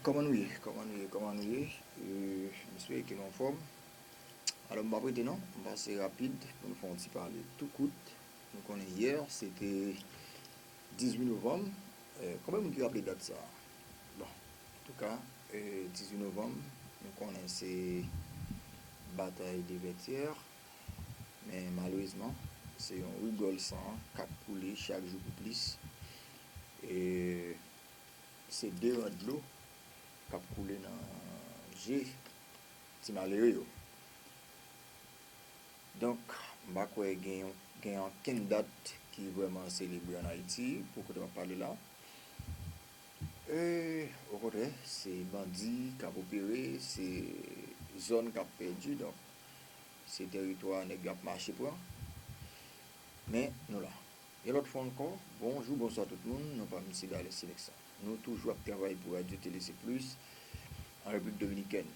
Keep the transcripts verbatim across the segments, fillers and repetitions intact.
Kòman nou ye? Kòman nou ye? Kòman nou ye? E, m espere ke nou anfòm. Alò, m p ap rete non, m pase rapid pou nou fè yon ti pale tou kout. Nou konnen yè, se te dizuit novanm. E, konbyen moun ki raple dat sa? Bon, antouka, e, dizuit novanm, nou konnen se batay de Vètyè, men malerezman, se yon rigòl san k ap koule chak jou pi plis. E, se de ran dlo k ap koule nan je ti malere yo. Donk, m pa kwè gen yon, gen ankenn dat ki vrèman selebre ann Ayiti, pou kote m ap pale la. E, okontrè, se bandi k ap opere, se zòn k ap pèdi, donk, se tèritwa nèg yo ap mache pran. Men, nou la. Yon lòt fwa ankò, bonjou, bonswa tout moun, non pa m se Dales Seneksan. Nou toujou ap travay pou Radio Télé C Plus an Repiblik Dominikèn.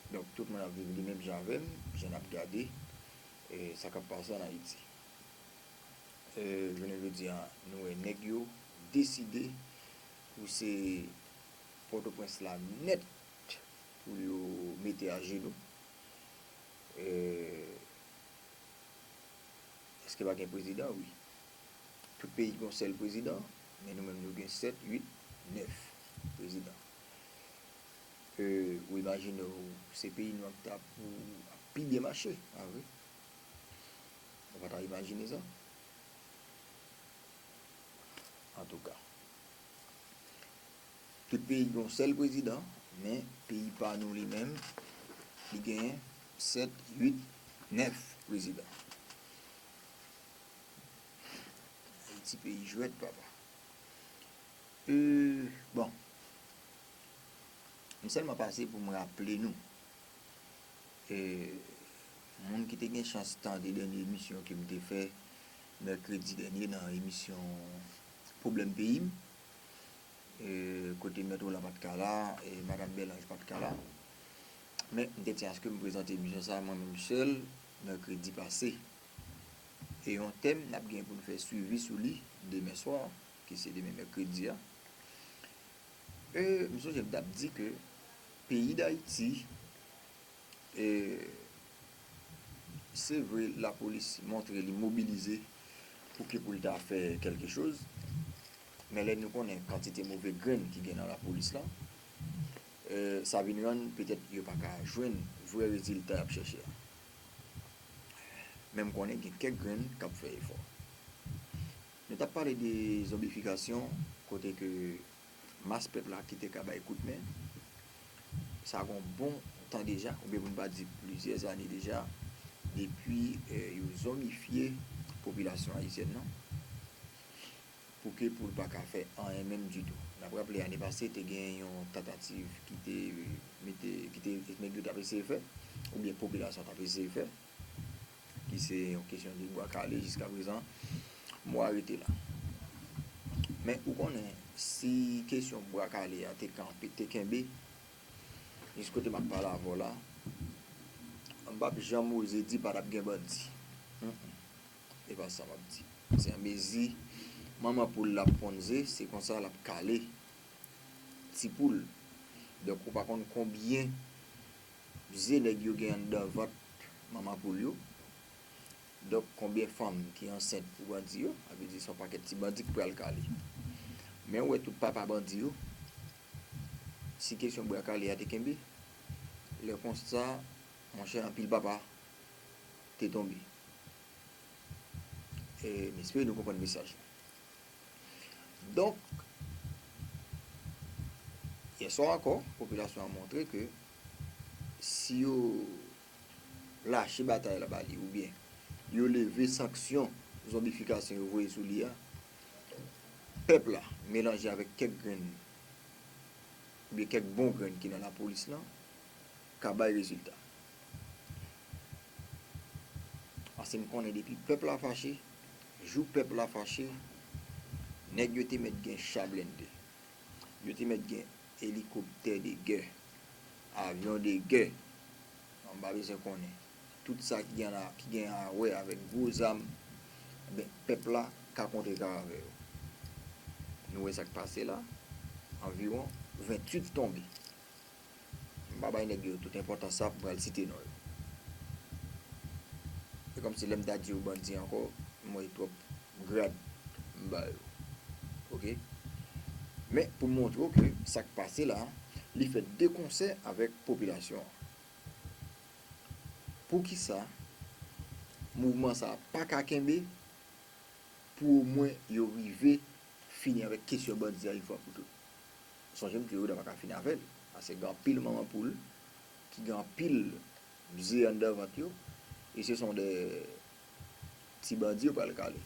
Donk, tout moun ap viv li menm jan avè m, jan n ap gade, e, sa k ap pase ann Ayiti. E, jounen jodi a, nou wè nèg yo deside pouse Pòtoprens la nèt pou yo mete ajenou. E, èske pa gen prezidan? Wi. Tout peyi gen yon sèl prezidan, men nou menm nou gen sèt, uit, nèf prezidan. E, ou imajine w, se peyi nou an ki ta pou ap pi byen mache, pa vre? Ou pa ta imajine sa? Antouka, tout peyi gen yon sèl prezidan, men peyi pa nou li menm, li genyen sèt, uit, nèf prezidan. Ayiti peyi jwèt, papa. E, bon. M sèlman pase pou m raple nou. E, moun ki te gen chans tande dènye emisyon ke m te fè mèkredi dènye nan emisyon Pwoblèm Peyi m, e, kote Mèt Roland pa t ka la, e Madanm Bèlanj pa t ka la. Men, m te tyen aske m prezante emisyon sa a mwen menm sèl, mèkredi pase. E yon tèm n ap gen pou n fè swivi sou li demen swa, ki se demen mèkredi a. E, m sonje m t ap di ke peyi Dayiti, e, se vre, lapolis montre li mobilize pou ke pou l ta fè kèlke choz. Men lè nou konnen kantite move grenn ki gen nan lapolis la, e, sa vin rann petèt yo pa ka jwenn vrè rezilta y ap chèche a. Men m konnen gen kèk grenn k ap fè efò. Nou t ap pale de zonbifikasyon, kote ke mas pèp la ki te ka bay kout men. Sa gen yon bon tan deja, oubyen pou n pa di plizyè zane deja, depi, eh, yo zonbifye popilasyon ayisyèn nan, pou ke pou l pa ka fè anyen menm ditou. N ap raple, ane pase, te gen yon tantativ ki te mete, ki te, nèg yo t ap eseye fè, oubyen popilasyon t ap eseye fè, ki se yon kesyon de bwa kale, jiska prezan, mo a rete la. Men ou konnen, si kesyon bwa kale a te kanpe, te kenbe, jis kote m ap pale avè w la, m p ap janm oze di pa t ap gen bandi. Mm, mm. E pa sa m ap di. Se an mezi manman poul la ap ponn ze, se konsa l ap kale ti poul. Donk, ou pa konn konbyen ze nèg yo gen anndan vant manman poul yo. Donk, konbyen fanm ki ansent pou bandi yo, sa vle di se yon pakèt ti bandi k pral kale. Men ou wè tout papa bandi yo, si kesyon bwa kale a te kenbe, lè konsa, monchè, anpil papa te tonbe. E, m espere nou konprann mesaj la. Donk, yè swa ankò, popilasyon an montre ke si yo lache batay la ba li, oubyen yo leve sanksyon zonbifikasyon yo voye sou li a, pèp la, melanje avèk kèk grenn, oubyen kèk bon grenn ki nan lapolis lan, ka bay rezilta. Paske m konnen depi pèp la fache, jou pèp la fache, nèg yo te mèt gen cha blende. Yo te mèt gen elikoptè de gè, avyon de gè. M pa bezwen konnen. Tout sa ki gen la, ki gen a wè avèk gwo zam, ben, pèp la ka kontre kare avè yo. Nou wè sa k pase la, anviwon venntuit tonbe. M pa bay nèg yo tout enpòtans sa pou m pral site non yo. E kòmsi lè m ta di yo bandi ankò, m wè twòp grad m ba yo. Oke? Men pou m montre w ke sa k pase la, li fè de konsè avèk popilasyon an. Poukisa mouvman sa a pa ka kenbe pou omwen yo rive fini avèk kesyon bandi a yon fwa pou tout? Sonje m di yo, yo ta pa ka fini avè l. Paske gen anpil manman poul ki gen anpil ze anndan vant yo, e se son de ti bandi yo pral kale.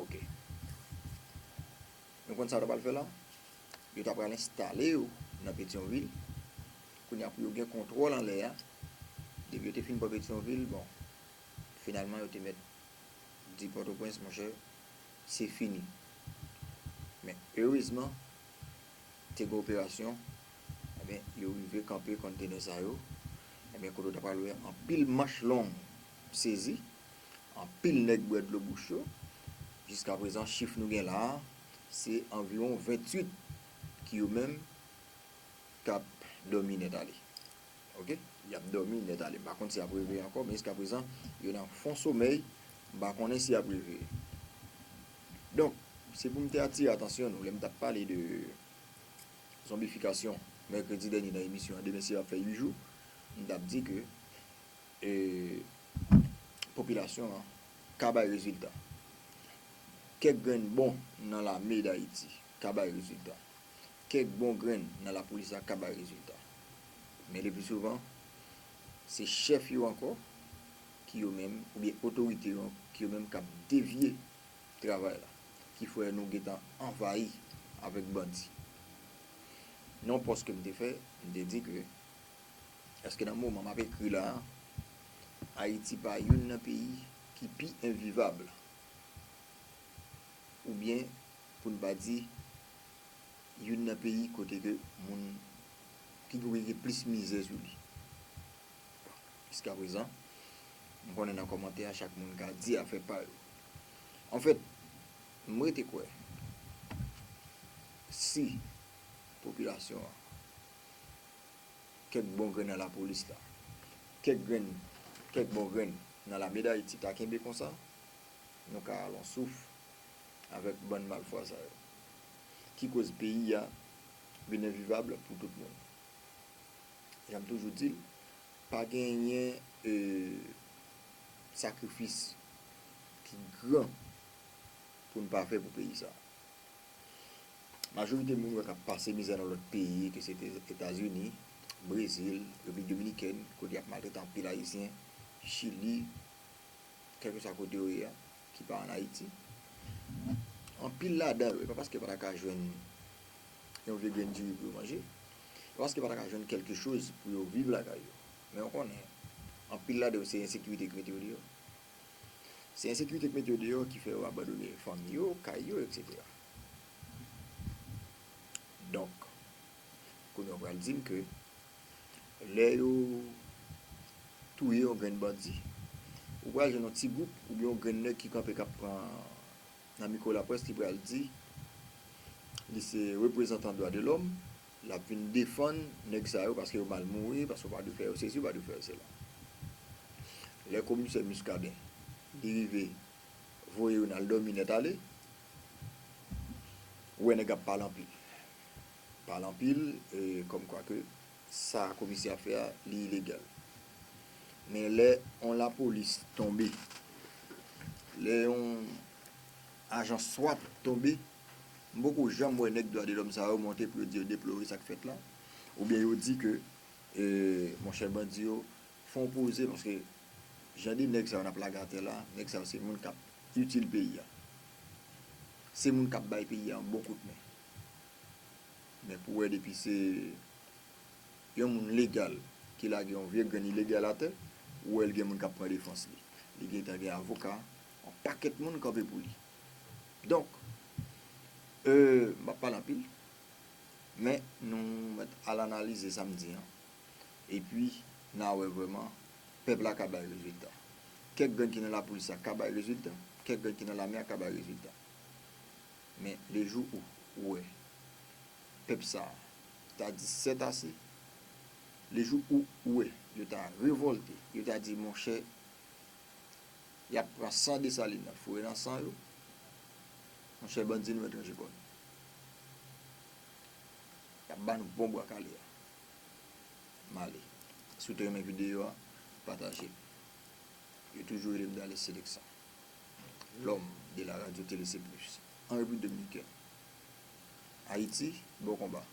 Oke. Nou konn sa yo ta pral fè la? Yo ta pral enstale yo nan Petyonvil. Kounye a pou yo gen kontwòl anlè a, depi yo te fin pran Petyonvil, bon, finalman yo te mèt di Pòtoprens, monchè, se fini. Men erezman, te gen operasyon, ebyen, yo rive kanpe konntenè sa yo. Ebyen, kote w ta pral wè anpil manch long sezi, anpil nèg bwè dlo bouch yo. Jiskaprezan, chif nou gen la a, se anviwon venntuit ki yo menm k ap dòmi nèt ale. Oke? Y ap dòmi nèt ale. M pa konn si y ap reveye ankò, men jiskaprezan, yo nan fon somèy. M pa konnen si y ap reveye. Donk, se pou m te atire atansyon nou, lè m t ap pale de zonbifikasyon mèkredi dènye nan emisyon an, demen se ap fè uit jou, m t ap di ke e, popilasyon an ka bay rezilta. Kèk grenn bon nan lame Dayiti ka bay rezilta. Kèk bon grenn nan lapolis la ka bay rezilta. Men le pli souvan, se chèf yo ankò ki yo menm, oubyen otorite yo ki yo menm k ap devye travay la, ki fè nou gentan anvayi avèk bandi. Nan yon pòs ke m te fè, m te di ke Èske nan moman m ap ekri la a, Ayiti pa youn nan peyi ki pi envivab? Oubyen, pou n pa di, youn nan peyi kote ke moun ki gen plis mizè sou li? Jiskaprezan, m konnen nan kòmantè a, chak moun ka di afè pa yo. Anfèt, m rete kwè, si popilasyon an kèk bon grenn nan lapolis la, kèk grenn, kèk bon grenn nan lame Dayiti ta kenbe konsa, nou ka al on souf avèk bann malfwa sa yo. Ki koz peyi a vin envivab pou tout moun. Jan m toujou di l, pa genyen, e, sakrifis ki gran pou n pa fè pou peyi sa. Majorite moun ou wè k ap pase mizè nan lòt peyi, ke se te Etazini, Brezil, Repiblik Dominikèn, kote y ap maltrete anpil Ayisyen, Chili, kèlkeswa kote yo ye a, ki pa ann Ayiti. Anpil ladan yo, e pa paske yo pa ta ka jwenn yon vye grenn diri pou yo manje, e pa paske yo pa ta ka jwenn kèlke choz pou yo viv lakay yo. Men w konnen, anpil ladan yo se ensekirite ki mete yo deyò. Se ensekirite k mete yo deyò ki fè yo abandone fanmi yo, kay yo, etsetera. Donk, kounye a w pral di m ke lè yo touye yon grenn bandi, ou pral jwenn yon ti gwoup oubyen yon grenn nèg ki kanpe k ap pran nan mikwo laprès, ki pral di li se reprezantan dwa de lòm, l ap vin defann nèg sa yo paske yo mal mouri, paske yo pa dwe fè yo sesi, yo pa dwe fè yo sela. Lè komisè Muscadin, li rive voye yo n al dòmi nèt ale, ou wè nèg ap pale anpil. Pale anpil, e, kòmkwa ke sa komisè ap fè a, li ilegal. Men lè yon lapolis tonbe, lè yon ajan swap tonbe, m poko janm wè nèg dwa de lòm sa yo monte pou yo di yo deplore sa k fèt la, oubyen yo di ke, e, monchè, bandi yo fè yon poze, paske jan de nèg sa yo n ap lage atè la, nèg sa yo se moun k ap itil peyi a. Se moun k ap bay peyi a yon bon kout men. Men pou wè depi se yon moun legal ki lage yon vye grenn ilegal atè, ou wè l gen moun k ap pran defans li. Li gentan gen avoka, yon pakèt moun kanpe pou li. Donk, e, m p ap pale anpil, men nou mèt al analize sa m di an. Epi, n a wè vrèman, pèp la ka bay rezilta. Kèk grenn ki nan lapolis la ka bay rezilta, kèk grenn ki nan lame a ka bay rezilta. Men, le jou où ou wè pèp sa a ta di sètase, le jou ou ou wè yo ta revòlte, yo ta di, monchè, y ap pran san Desalin nan foure nan san yo, monchè, bandi nou etranje kò nou. Y ap ba nou bon bwa kale a. M ale. Si w te renmen videyo a, pataje l. Yo toujou rele m Dales Seleksan, l'homme de la radio Télé C plus, en République Dominicaine. Ayiti, bon konba.